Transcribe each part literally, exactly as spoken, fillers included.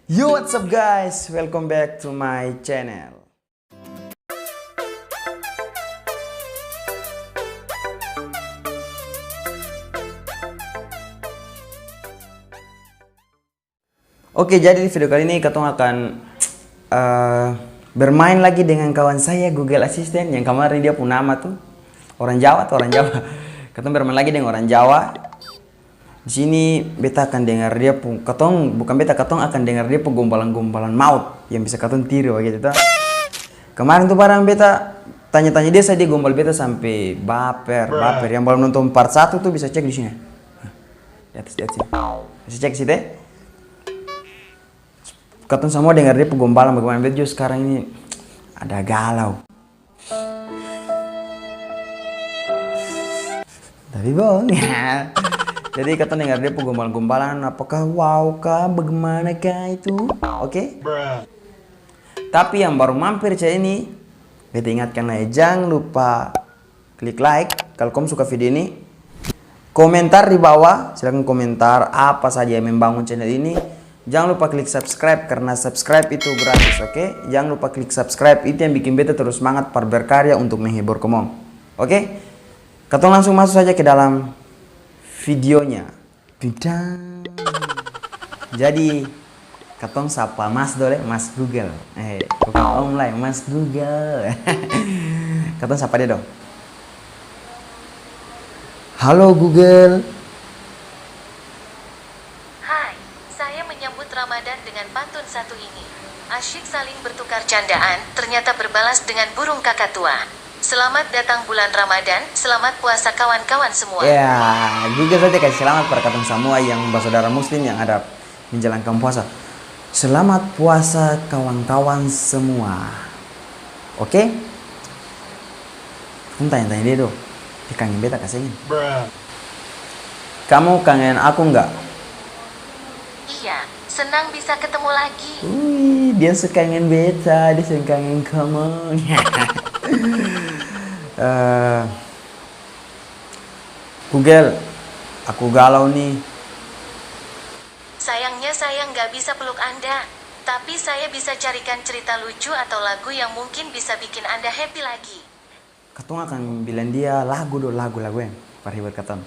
Yo, what's up guys? Welcome back to my channel. Oke, jadi di video kali ini katong akan, eh, bermain lagi dengan kawan saya, Google Assistant, yang kemarin dia pung nama tuh orang Jawa tuh, orang Jawa. Katong bermain lagi dengan orang Jawa. Di sini beta akan dengar dia pung, katong, bukan beta, katong akan dengar dia pung gombalan-gombalan maut yang bisa katong tiru bagitu to. Kemarin tuh barang beta tanya-tanya dia, sa, dia gombal beta sampe baper, baper. Yang balom nonton part satu tuh bisa cek di sini. Di atas, di atas sini. Bisa cek situ, e. Katong samua dengar dia pung gombalan, bagaimana beta jua skarang ini ada galau. Tapi bohong. Jadi katong dengar dia pung gombalan-gombalan, apakah wow kah, bagaimana kah itu? Oke? Tapi yang baru mampir ca ini, beta ingatkan lai, jang lupa klik like kalo kom suka video ini. Komentar di bawah, silakan komentar apa saja yang membangun channel ini. Jang lupa klik subscribe, karna subscribe itu gratis, oke? Jang lupa klik subscribe, itu yang bikin beta terus semangat par berkarya untuk menghibur komong. Oke? Katong langsung maso saja ke dalam videonya. Dudang. Jadi, katong sapa Mas dolo e, Mas Google. Eh, bukan Om lai, Mas Google. Katong sapa dia dong. Halo Google. Hai, saya menyambut Ramadan dengan pantun satu ini. Asyik saling bertukar candaan, ternyata berbalas dengan burung kakatua. Selamat datang bulan Ramadan, selamat puasa kawan-kawan semua. Ya, Google saja kasih selamat par katong samua yang basodara muslim yang ada menjalankan puasa. Selamat puasa kawan-kawan semua. Oke? Katong tanya-tanya dia do. Dia kangen beta ka seng ini? Kamu kangen aku nggak? Iya, senang bisa ketemu lagi. Wih, dia su kangen beta, dia seng kangen komong. Eh, Google, aku galau nih. Sayangnya saya nggak bisa peluk Anda, tapi saya bisa carikan cerita lucu atau lagu yang mungkin bisa bikin Anda happy lagi. Katong akan bilang dia lagu do, lagu, lagu yang par hibur katong.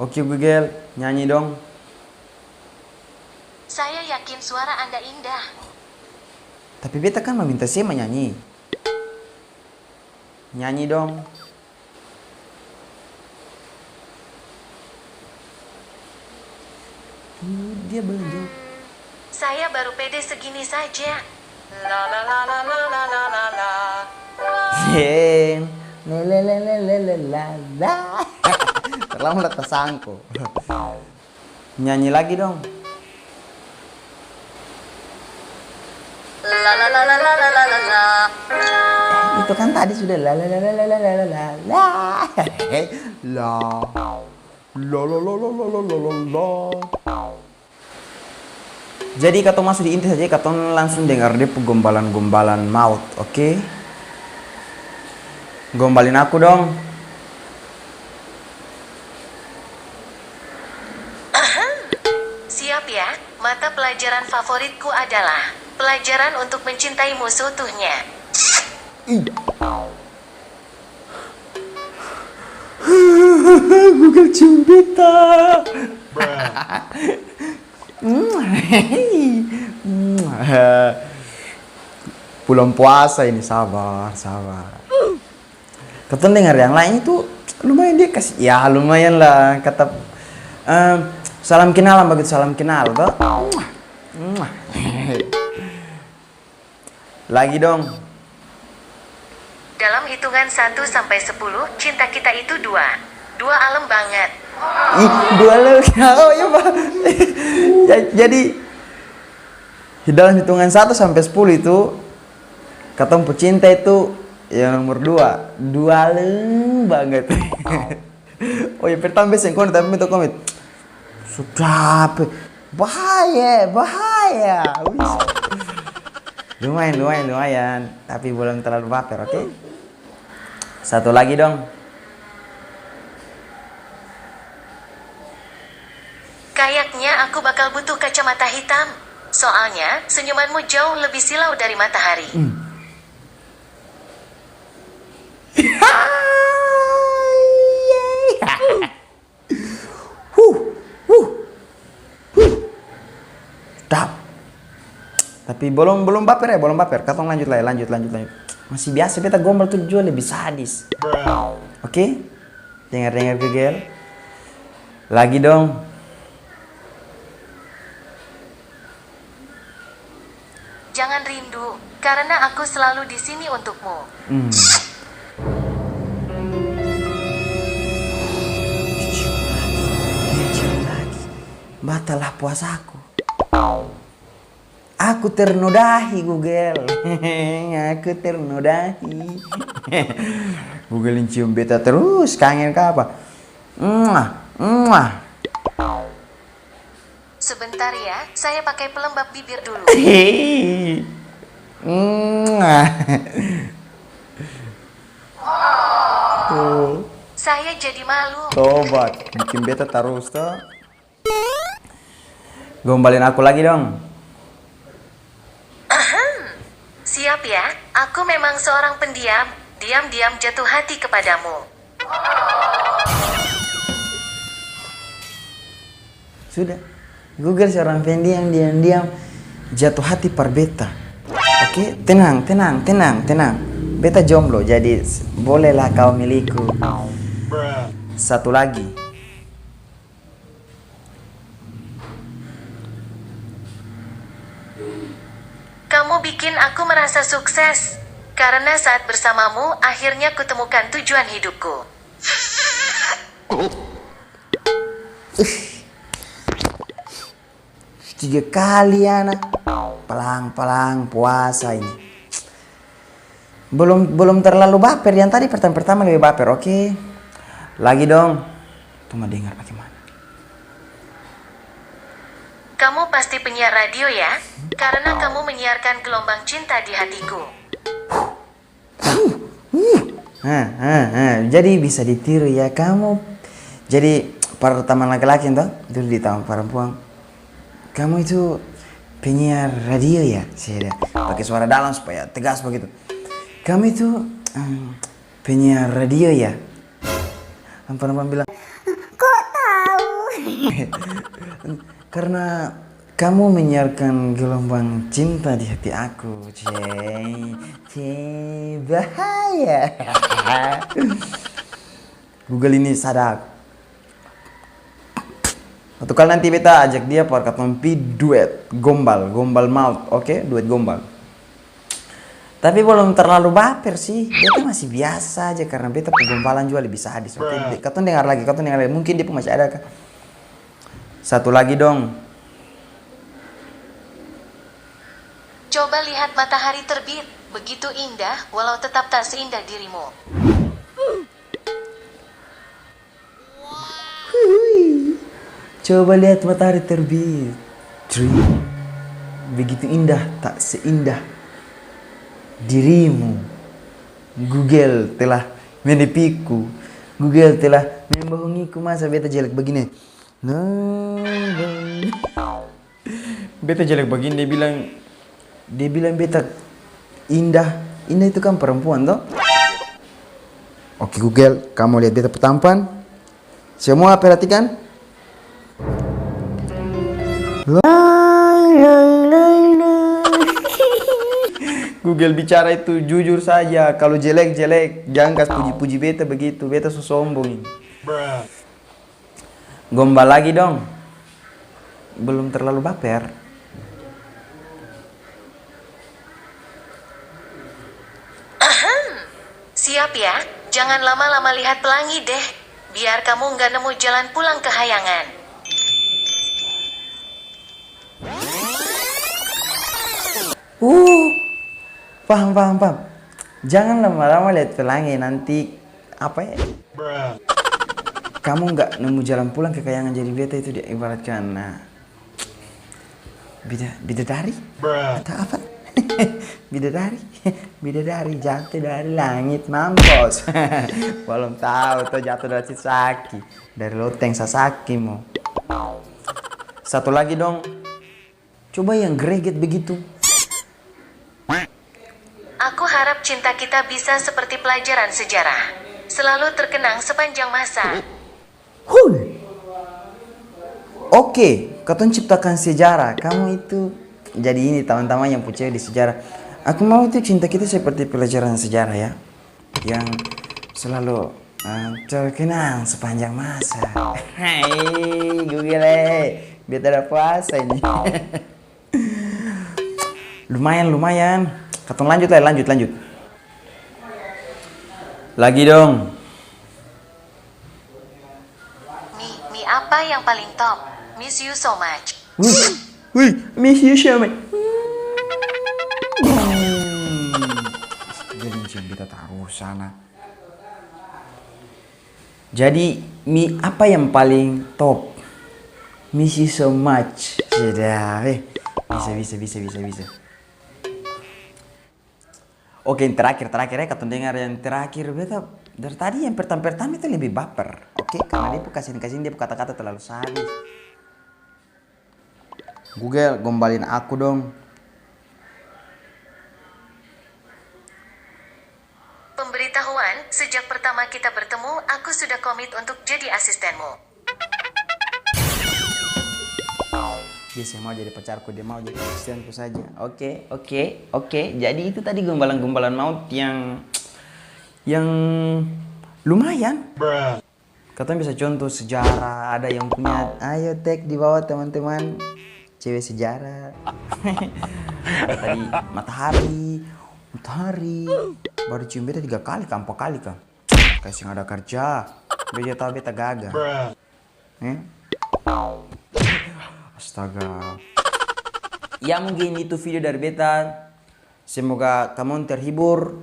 Oke Google, nyanyi dong. Saya yakin suara Anda indah. Tapi beta kan meminta se manyanyi. Nyanyi dong. Ih, dia belum jawab. Hmm, saya baru pede segini saja. La, la, la, la. Seng. Le, le, le, la, la. Terlambat tasangko. Nyanyi lagi dong. La, la, la. Itu kan tadi sudah la, la, la. La. La, la, la, la. Jadi katong maso di inti saja, katong langsung dengar dia pu gombalan-gombalan maut, oke? Gombalin aku dong. Ahem. Siap ya, mata pelajaran favoritku adalah pelajaran untuk mencintai musuh tuhnya. Ih. Google cium beta. Bulan puasa ini, sabar, sabar. Katong dengar yang lain itu lumayan dia kasi, ya lumayan lah kata, em, salam kenalan bagitu, salam kenal to. Lagi dong. Dalam hitungan satu sampai sepuluh, cinta kita itu dua. Dua alem banget. Ih, dua alem. Oh iya, Pak. Ja-, jadi, di dalam hitungan satu sampai sepuluh itu, katong pu cinta itu yang nomor dua. Dua alem banget. Oh ya, pertama beta seng komen, tapi beta komen. Sudah, pe. Bahaya, bahaya. Wis. Lumayan, lumayan, lumayan. Tapi belum terlalu baper, oke? Satu lagi dong. Kayaknya aku bakal butuh kacamata hitam. Soalnya, senyumanmu jauh lebih silau dari matahari. Hmm. Huh, huh, huh. Dap. Tapi bolom, bolom baper ya, bolom baper. Katong lanjut lai, lanjut, lanjut, lanjut. Masih biasa beta gombal tu jua lebih sadis. Oke? Dengar-dengar, Google. Lagi dong. Jangan rindu, karena aku selalu di sini untukmu. Hmm. Dia cium lagi, dia cium lagi. Batalah puasaku. Aku ternodahi, Google. Aku ternodahi. Google yang cium beta terus, kangen ka apa? Muah, muah. Sebentar ya, saya pakai pelembab bibir dulu. Muah. Oh. Saya jadi malu. Tobat, bikin beta tarus to. Gombalin aku lagi dong. Ahem. Siap ya, aku memang seorang pendiam, diam-diam jatuh hati kepadamu. Sudah. Google seorang pendiam, diam-diam jatuh hati par beta. Oke, tenang, tenang, tenang, tenang. Beta jomblo, jadi s-, bolehlah kau milikku. Satu lagi. Kamu bikin aku merasa sukses, karena saat bersamamu, akhirnya kutemukan tujuan hidupku. Ih. Tiga kali, ana. Palang-palang puasa ini. Belum, belum terlalu baper, yang tadi pertama-pertama lebih baper, oke. Lagi dong. Tunggu dengar bagaimana. Kamu pasti penyiar radio ya, karena kamu menyiarkan gelombang cinta di hatiku. Huh, huh. Ha, ha, ha. Jadi bisa ditiru ya kamu. Jadi para taman laki-laki to, tidur di taman parampuang. Kamu itu penyiar radio ya? Saya pake suara dalam supaya tegas begitu. Kamu itu, em, penyiar radio ya? Parampuang bilang, "Kok tahu?" Karena kamu menyiarkan gelombang cinta di hati aku, ceng. Ceng, bahaya. Google ini sadap. Satu kali nanti beta ajak dia par katong pi duet gombal, gombal maut, oke? Duet gombal. Tapi balom terlalu baper sih, beta masih biasa aja karna beta pung gombalan jua lebih sadis, oke? Katong dengar lagi, katong dengar lagi, mungkin dia pung masih ada ka. Satu lagi dong. Coba lihat matahari terbit, begitu indah, walau tetap tak seindah dirimu. Hui. Coba lihat matahari terbit. Cring. Begitu indah, tak seindah dirimu. Google telah menipuku. Google telah membohongiku. Masa beta jelek begini? Nah, nah. Beta jelek bagini, dia bilang, dia bilang beta indah. Indah itu kan perempuan, to? Oke, Google, kamu lihat beta pung tampan. Semua perhatikan. Google bicara itu jujur saja. Kalau jelek, jelek. Jangan kas puji-puji beta begitu. Beta so sombong ini. Gombal lagi dong. Belum terlalu baper. Ahem. Siap ya, jangan lama-lama lihat pelangi deh. Biar kamu nggak nemu jalan pulang kehayangan. Uh, paham, paham, paham. Jangan lama-lama lihat pelangi, nanti apa ya? Kamu nggak nemu jalan pulang kekayangan, jadi beta itu diibaratkan, nah, bida-, bidadari? Atau apa? Bidadari? Bidadari jatuh dari langit, mampos. Balom tahu to jatuh dari sasaki, dari loteng sasaki mo. Satu lagi dong. Coba yang greget begitu. Aku harap cinta kita bisa seperti pelajaran sejarah. Selalu terkenang sepanjang masa. Huh. Oke, katong ciptakan sejarah. Kamu itu jadi ini tamang-tamang yang percaya di sejarah. Aku mau itu cinta kita seperti pelajaran sejarah ya. Yang selalu, eh, terkenang sepanjang masa. Hei, Google, eh. Beta ada puasa ini. Lumayan, lumayan. Katong lanjut lai, lanjut, lanjut. Lagi dong. Mi, mi apa yang paling top? Miss you so much. Wih, wih, miss you so much. Hmm. Jadi cium beta tarus sana. Jadi, mi apa yang paling top? Miss you so much. Sudah, eh. Bisa, bisa, bisa, bisa, bisa. Oke, yang terakhir, terakhir, eh, katong dengar yang terakhir. Beta dari tadi yang pertama-pertama itu lebih baper. Oke, karena dia pung kasihan-kasihan, dia pung kata-kata terlalu sadis. Google, gombalin aku dong. Pemberitahuan, sejak pertama kita bertemu, aku sudah komit untuk jadi asistenmu. Dia seng mau jadi pacarku, dia mau jadi asistenku saja. Oke, oke, oke. Jadi itu tadi gombalan-gombalan maut yang, yang lumayan. Katong bisa contoh sejarah, ada yang punya, ayo tag di bawah teman-teman. Cewek sejarah. Tadi matahari, matahari. Baru cium beta tiga kali ka, ampa kali ka. Kaya seng ada karja. Beta tau beta gaga. Eh? Astaga. Ya mungkin itu video dari beta. Semoga kamong terhibur.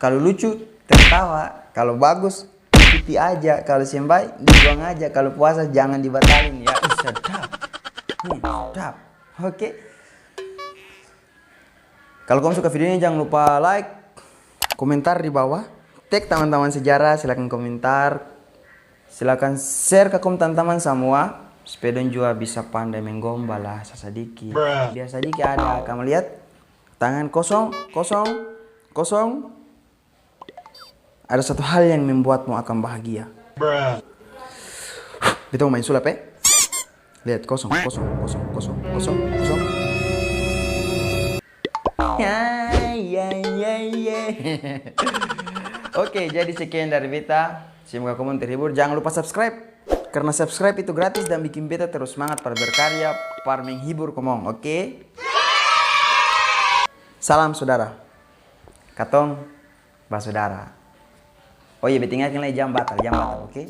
Kalu lucu, tertawa. Kalu bagus, ikuti aja. Kalu seng bae, dibuang aja. Kalu puasa, jangan dibatalin ya. Ih, sedap. Hmm, sedap. Oke. Kalu kamong suka video ini, jang lupa like, komentar di bawah. Tag tamang-tamang sejarah, silakan komentar. Silakan share ka kamong tamang-tamang samua, supaya dong jua bisa pandai menggombal lah sasadiki. Biar sadiki ada, kamong liat. Tangan kosong, kosong, kosong. Ada satu hal yang membuatmu akan bahagia. Beta mo main sulap e. Lihat, kosong, kosong, kosong. Ya, ya, ya, ya. Oke, jadi sekian dari beta. Semoga kamong terhibur. Jangan lupa subscribe. Karena subscribe itu gratis dan bikin beta terus semangat par berkarya, par menghibur kamong, oke? Salam saudara. Katong basudara. Oh iya, beta ingatkan lai, jam batal, jam batal, oke?